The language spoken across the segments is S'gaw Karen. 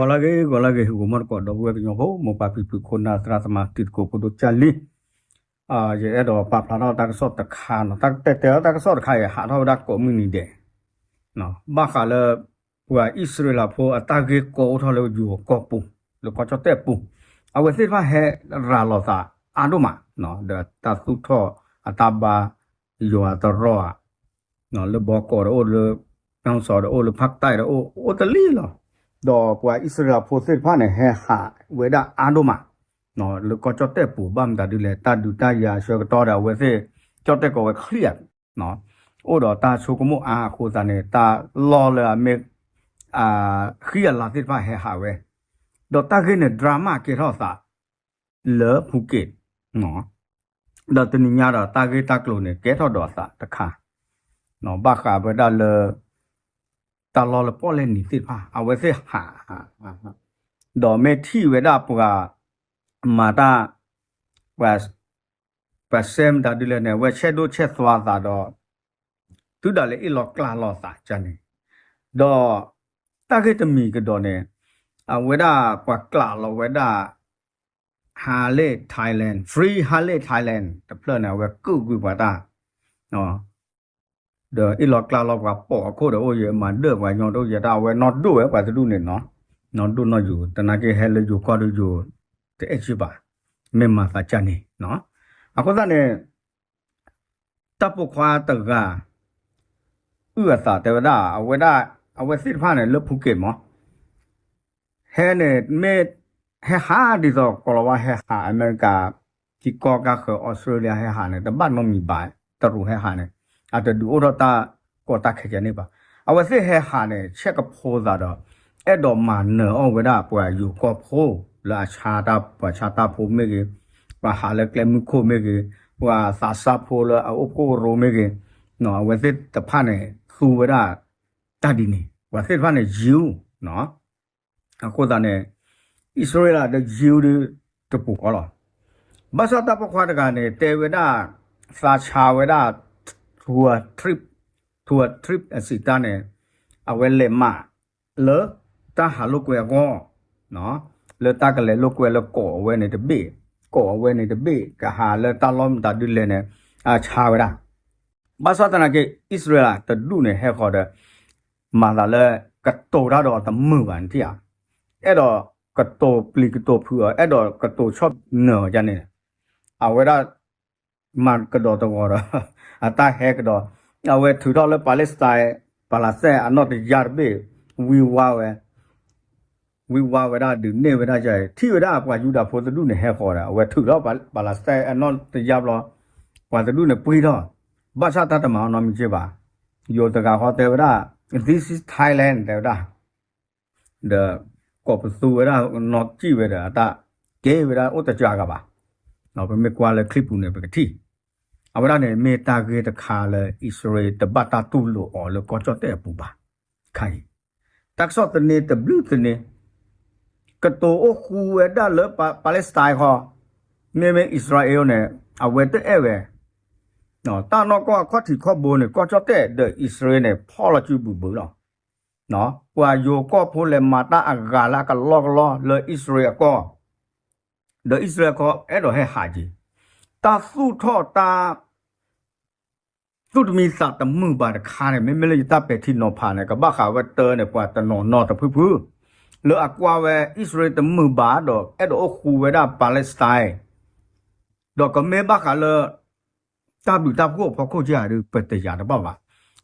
ဂီၤလၢအဂ့ၤ ဂီၤလၢအဂ့ၤ ဟံၣ်ဖိဃီဖိတကီၢ် ဒီပုၢ်ဝဲၢ်ကညီဖိ မိၢ်ပၢ်ဖံဖု ခိၣ်နၢ်သရၣ်သမါ တံၤသကိးဖိဒိၣ်ကၢ်လံ, ယအဲၣ်ဒိးပာ်ဖျါထီၣ်တၢ်ကစီၣ်တခါနီၤ, တၢ်တဲတဲအီၤတၢ်ကစီၣ်တခါအံၤ ဟးထီၣ်ဝဲဒၣ်ကိးမုၢ်နံၤဒဲး, ဘၣ်ဃးလၢ ပှၤအံၣ်စရ့လးဖိအတၢ်ဂ့ၢ်ကီအိၣ်ထီၣ်လၢယိၤကီၢ်ပူၤ လၢကီၢ်ကၠီၣ်တဲၣ်ပူၤ, အဝဲသ့ၣ်တဖၣ်ဟဲရၤလီၤသးအါဒိၣ်မး, ဒီးတၢ်သူၣ်ထီၣ်အတၢ်ဘါ ယွၤတရီအ လၢဘီကီးဒီးအိၣ်လၢ ကၠီၣ်စီဒီးအိၣ်လၢဖၣ်တၢၣ်ဒီးအိၣ် အိၣ်တလံလီၤ, ဒီးပှၤအံၣ်စရ့လးဖိသ့ၣ်တဖၣ်န့ၣ် ဟဲဟးဝဲဒၣ်အါဒိၣ်မး လၢကီၢ်ကၠီၣ်တဲၣ်ပူၤ ဘၣ်မတၤဒ်လဲၣ် တၢ်ဒုးတၢ်ယၤအဆၢကတီၢ်ဒီး အဝဲသ့ၣ် ကၠီၣ်တဲၣ်ကီးဝဲချံၣ်ဧါ, အိၣ်ဒီးတၢ်ဆိကမိၣ်အါအဃိသတးန့ၣ် တၢ်လီၢ်လၢအမ့ၢ် ဃံအလၤသ့ၣ်တဖၣ်ဟဲဟးဝဲ, ဒီးတၢ်ဂ့ၢ်န့ၣ် drama ကဲထီၣ်သး လၢဖူက့း ဒီးတနံၤညါဒီးတၢ်ဂ့ၢ်တၢ်ကျိၤန့ၣ် ကဲထီၣ်ဒီးအသးတခါ, ဘၣ်ဃးဝဲဒၣ်လၢ တၢ်လီၢ်လၢပီၣ်လဲၣ်နံၤသ့ၣ်တဖၣ် အဝဲသ့ၣ်ဟး ဒီးမ့ၢ်ထံၣ်ဝဲဒၣ်ပှၤ မၤတၢ် ပှၤ ပှၤစဲမတၤဒ်လဲၣ်န့ၣ် အဝဲဆဲးဒိၣ်ဆဲးသွါသးဒီး တုၤဒၣ်လဲာ်အ့ၣ်လီၤကျါလီၤသးန့ၣ်, ဒီး တၢ်ဂ့ၢ်တမံၤကဒီးန့ၣ် အဝဲဒၣ်ပှၤကျးလီၤဝဲဒၣ် Hale Thailand, Free Hale Thailand တဖျၢၣ်န့ၣ် အဝဲကုၢ်ကွံာ်ပှၤတၢ် ဒီးအ့ၣ်လီၤကျါလီၤပှၤပိာ်အခိၣ်ဒီးအိၣ်ယဲ မၤဒၢၣ်ပှၤညီတအိၣ်ယဲ တၢ်အဝဲနီၢ်ဒိၣ်ဝဲပှၤတဒူၣ်န့ၣ်နီၤ, နီၢ်ဒိၣ်နီၢ်ယိာ် သနာ်က့ဟဲလၢယိၤကီၢ်ဒီးယိၤ တအဲၣ်စ့ၢ်ဘၣ်, မ့ၢ်မၤသးကၢ်န့ၣ်, အဃိသတးန့ၣ် တၢ်ပိာ်ခွါတဂၤ အုၣ်အသးတဲဝဲဒၣ် အဝဲဒၣ် အဝဲသ့ၣ်တဖၣ်န့ၣ် လၢဖူက့းမး ဟဲန့ၣ်မ့ၢ် ဟဲဟးဒ်သိး ကိးလီၤဝါဟဲဟးအမဲရကၤ ထံကီၢ်ကါဃၢၤ အီစထြ့လယါဟဲဟးန့ၣ် တဘၣ်နီတမံၤဘၣ်, တရူးဟဲဟးန့ၣ် အတဒုးအိၣ်ထီၣ်တၢ်ကီတၢ်ခဲကဲန့ၣ်ဘၣ်. အဝဲသ့ၣ်ဟဲဟးန့ၣ် ဆဲးကဖိသးဒီး အဲၣ်ဒိးမၤနၢၤအီၣ်ဝဲဒၣ်ပှၤယိၤကီၢ်ဖိ လၢအဆါတၢ် ပှၤဆါတၢ်ဖိမ့ၢ်ဂ့ၤ, ပှၤဟးလၢကျဲမုၢ်ခိၣ်မ့ၢ်ဂ့ၤ, ပှၤသးစၢ်ဖိလၢအအိၣ်ဖှိၣ်ရိမ့ၢ်ဂ့ၤ, အဝဲသ့ၣ်တဖၣ်န့ၣ် သူဝဲဒၣ် တၢ်ဒ်န့ၣ် ပှၤသ့ၣ်တဖၣ်န့ၣ် Jew အဃိသတးန့ၣ် အံၣ်စရ့လးဒီး Jew ဒီး တပူၤဃီလီၤ. ဘၣ်ဆၣ်တၢ်ပိာ်ခွါတဂၤန့ၣ် တဲဝဲဒၣ် သးဆါဝဲဒၣ် tour trip, tour trip အစံးတၢ်န့ၣ် အဝဲလဲၤမး လၢ တၢ်ဟးလိာ်ကွဲအဂီၢ်, လၢတၢ်ကလဲၤလိာ်ကွဲလၢကိးအဝဲန့ၣ်တဘ့ၣ်, ကိးအဝဲန့ၣ်တဘ့ၣ် ကဟးလၢတၢ်လီၢ်မတၤဒ်လဲၣ်န့ၣ် အဆါဝဲဒၣ်. ဘၣ်ဆၣ်သနာ်က့ အံၣ်စရ့လးတဒူၣ်န့ၣ် ဟဲဃီၤဒီး မၤသးလၢ ကတိၤတၢ်ဒီးအီၤတမုာ်ဘၣ်န့ၣ်ဧါ, အဲၣ်ဒိးကတိၤပျံၤကတိၤဖုးအီၤ အဲၣ်ဒိးကတိၤဆီၣ်နၢၤအီၤဒ်န့ၣ်, အဝဲဒၣ် မၤကဒီးတဂီၤဒီး အတၢ်ဟဲကဒီး, အဝဲထုးထီၣ်လၢ Palestine, Palestine အနီၢ်တယၢ်တဘ့ၣ် ဝံဝါဝဲ, ဝံဝါဝဲဒၣ်ဒုးနဲၣ်ဝဲဒၣ်ယၤအံၤ ထံၣ်ဝဲဒၣ်ပှၤယူဒၤဖိတဒူၣ်န့ၣ်ဟဲဃီၤဒီး အဝဲထုးထီၣ် Palestine အနီၢ်တယၢ်ဘျီ, ပှၤတဒူၣ်န့ၣ်ပှံၢ်ထီၣ်, ဘၣ်ဆၣ်တၢ်တမၤအီၤနီတမံၤဘၣ်. ယိၤတဂၤဃီတဲဝဲဒၣ် This is Thailand တဲဝဲဒၣ် ဒီး ကိးပသူဝဲဒၣ် နီၢ်ကံၣ်ဝဲဒီး အတၢ်ကဲဝဲဒၣ်အိၣ်တစှၤဂၤဘၣ်. ပမ့ၢ်ကွၢ်လၢ clip ပူၤန့ၣ် ပကထံၣ်, အဝဲဒၣ်န့ၣ် မ့ၢ်တၢ်ဂ့ၢ်တခါလၢ အံၣ်စရ့လးတဘၣ်တၢ်တူၢ်လိာ်အီၤလၢကီၢ်ကၠီၣ်တဲၣ်အပူၤဘၣ်. ခါအံၤ တၢ်ကစီၣ်သန့တဘျုးသန့ ကတိၤအိၣ်ဃူဝဲဒၣ်လၢ Palestine ဃီ, မ့မ့ၢ် အံၣ်စရ့လးန့ၣ် အဝဲတအဲၣ်ဝဲ တၢ်နီၢ်ကီၢ်အခီၣ်ထံးခီၣ်ဘိန့ၣ် ကီၢ်ကၠီၣ်တဲၣ်ဒီးအံၣ်စရ့လးန့ၣ် ဖီၣ်လီၤစုဘုးဘုးလီၤ. ပှၤယိၤကီၢ်ဖိလဲၤမၤတၢ်အဂၤလၢအကလီကလီလၢအံၣ်စရ့လးအကီၢ်, ဒီးအံၣ်စရ့လးကီၢ်အဲၣ်ဒိးဟဲဟးက့ၤ, တၢ်သူၣ်ထီၣ်တၢ် သူၣ်တမံသးတမုာ်ဘၣ်တခါန့ၣ် မ့မ့ၢ်လၢယတၢ်ပဲာ်ထံနီၤဖးန့ၣ် ကဘၣ်ဃးဝဲတၢ်န့ၣ် ပှၤတနီၤနီၤတဖုဖု လၢအကွၢ်ဝဲအံၣ်စရ့လးတမုာ်ဘၣ်ဒီး အဲၣ်ဒိးအိၣ်ဃူဝဲဒၣ် Palestine ဒီးကမ့ၢ်ဘၣ်ဃးလၢ တၢ်ဘျုးတၢ်ဖှိၣ်အဖီခိၣ်ကဲဧါဒီး ပတယာ်တဘၣ်ဘၣ်.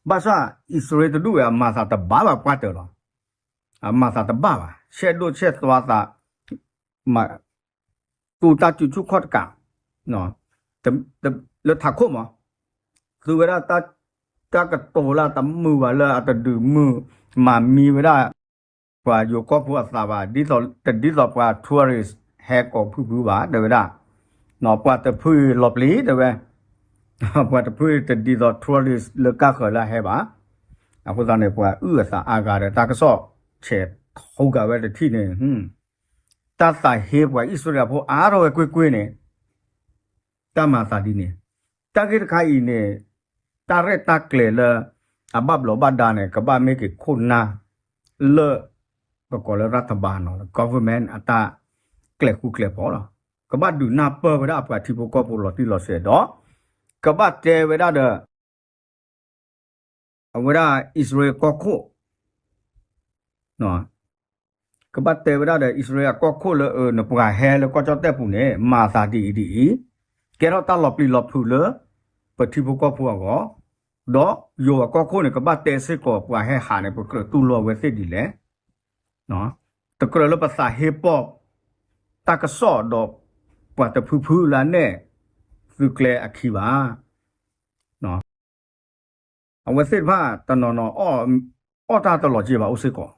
ဘၣ်ဆၣ် အံၣ်စရ့လးတဒူၣ်ဝဲအမၤသးတဘၣ်ဘၣ်ပှၢ်တၢၢ်လီၤ. အမၤသးတဘၣ်ဘၣ် ဆဲးဒိၣ်ဆဲးသွါသး မၤ သူတၢ်စုဆူၣ်ခီၣ်တကး လၢထးခိၣ်မး သူဝဲဒၣ် တၢ်ကတိၤလၢအတမုာ်ဘၣ်လၢအတဒုးမုာ် မၤမံဝဲဒၣ် ပှၤယိၤကီၢ်ဖိအသးဘၣ် ဒ်သိး တဒ်သိးပှၤ tourist ဟဲကိးဖုဖုဘၣ် တဲဝဲဒၣ် ပှၤတဖုအံၤလီၤပျံၤ တဲဝဲ ပှၤတဖုအံၤတဒ်သိး tourist လၢကါဃၢၤလၢအဟဲဘၣ်. အဃိသတးန့ၣ် ပှၤအုၣ်အသးအါဂၤဒီး တၢ်ကစီၣ်ဆဲးထီၣ်ဂာ်ဝဲတထံၣ်န့ၣ် တၢ်သးဟ့ပှၤအံၣ်စရ့လးဖိအါထီၣ်ဝဲကွ့ၢ်ကွ့ၢ်န့ၣ် တၢ်မၤသးဒ်န့ၣ် တၢ်ဂ့ၢ်တခါအံၤန့ၣ် တၢ်ရဲၣ်တၢ်ကျဲၤလၢ အဘၣ်ဘျီးဘၣ်ဒါန့ၣ် ကဘၣ်မ့ၢ်က့ၤခိၣ်နၢ် လၢ ပကိးလၢရၢ်ထဘၢၣ်နီၤ government အတၢ်ကျဲၤဃူကျဲၤဖိးလီၤ. ကဘၣ်ဒုးနၢ်ပၢၢ်ဝဲဒၣ်အပှၤထံဖိကီၢ်ဖိလီၤတံၢ်လီၤဆဲးဒီး ကဘၣ်တဲဝဲဒၣ်ဒီး အဝဲဒၣ်အံၣ်စရ့လးကီၢ်ခိၣ် ကဘၣ်တဲဝဲဒၣ်ဒီးအံၣ်စရ့လးအကီၢ်ခိၣ်လၢ အၢ နပှၤဟဲလၢကီၢ်ကၠီၣ်တဲၣ်ပူၤန့ၣ် မၤသးဒ်အံၤဒ်အံၤ, ကဲထီၣ်တၢ်လီၤပျံၤလီၤဖုးလၢ ပထံဖိကီၢ်ဖိအဂီၢ်, ဒီးယိၤအကီၢ်ခိၣ်န့ၣ် ကဘၣ်တဲစ့ၢ်ကီးပှၤဟဲဟးန့ၣ် ပကြၢးတူၢ်လိာ်အဝဲသ့ၣ်ဒ်လဲၣ်. တကြၢးလၢပသးဟ့ပီၢ် တၢ်ကစီၣ်ဒီး ပှၤတဖုဖုလၢအနဲၣ် သုးကျဲအခံဘၣ်. အဝဲသ့ၣ်တဖၣ်တနီၤနီၤ အီၣ်တၢ်တလီၤက့ဘၣ်အိၣ်စ့ၢ်ကီး,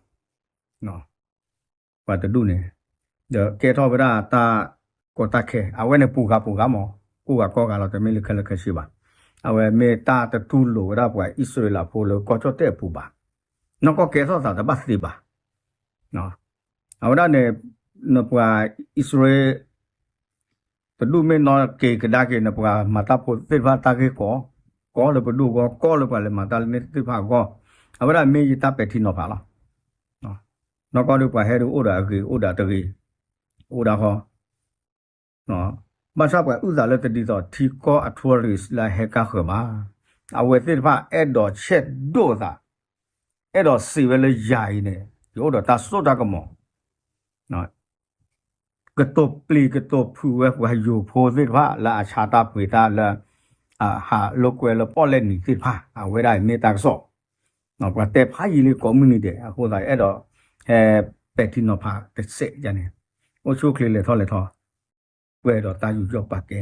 ပှၤတဒူၣ်န့ၣ် ဒီးကဲထီၣ်ဝဲဒၣ်တၢ်ကီတၢ်ခဲ အဝဲန့ၣ်ပူၤဂၤပူၤဂၤမး ကိးဂၤကီၢ်ဂၤလီၤ တမ့ၢ်လၢခဲလၢာ်ခဲဆ့ဘၣ်. အဝဲမ့ၢ်တၢ်တတူၢ်လိာ်ဝဲဒၣ်ပှၤအံၣ်စရ့လးဖိလၢကီၢ်ကၠီၣ်တဲၣ်အပူၤဘၣ်. နီၢ်ကီၢ်ကဲထီၣ်သးတဘၣ်သ့ဘၣ်. အဝဲဒၣ်န့ၣ် နပှၤအံၣ်စရ့လး တဒူၣ်မ့ၢ်နီၢ်က့ၤကဒါက့ၤ နပှၤမၤတၢ်ဖိသ့ၣ်တဖၣ်တၢ်ဂ့ၢ်ကီ, ကီလၢပဒိၣ်အဂီၢ် ကီလၢပှၤလဲၤမၤတၢ်လၢန့ၣ်သ့ၣ်တဖၣ်အဂီၢ်, အဝဲဒၣ်မ့ၢ်ယတၢ်ပဲာ်ထံနီၤဖးလီၤ. နီၢ်ကီၢ်ဒီးပှၤဟဲဒုးအိၣ်ဒီးအဂ့ၤ အိၣ်ဒီးတဂ့ၤ, အိၣ်ဒၣ်ဃီ ဘၣ်ဆၣ်ပှၤအုၣ်သးလၢတဒ်သိး ထံကီၢ်အ tourist လၢအဟဲကါဃၢၤဘၣ်. အဝဲသ့ၣ်တဖၣ်အဲၣ်ဒိးဆဲးဒိၣ်သး, အဲၣ်ဒိးစံးဝဲလၢယၤအံၤန့ၣ် ယအိၣ်ဒီးတၢ်စိတၢ်ကမီၤ, ကတိၤပျံၤကတိၤဖုးဝဲပှၤယိၤဖိသ့ၣ်တဖၣ်လၢအဆါတၢ်ပှ့ၤတၢ်လၢ အဟးလိာ်ကွဲလၢပီၣ်လဲၣ်နံၤသ့ၣ်တဖၣ် အဝဲဒၣ်အံၤမ့ၢ်တၢ်ကစီၣ်, ပှၤတဲဖးယံာ်လံကိးမုၢ်နံၤဒဲး အဃိသတးအဲၣ်ဒိး ဟဲပဲာ်ထံနီၤဖးတစဲးယါန့ၣ်, အိၣ်ဆူၣ်အိၣ်ချ့လဲၤထီၣ်လဲၤထီ ပှဲၤဒီးတၢ်ယူးယီၣ်ပာ်ကဲ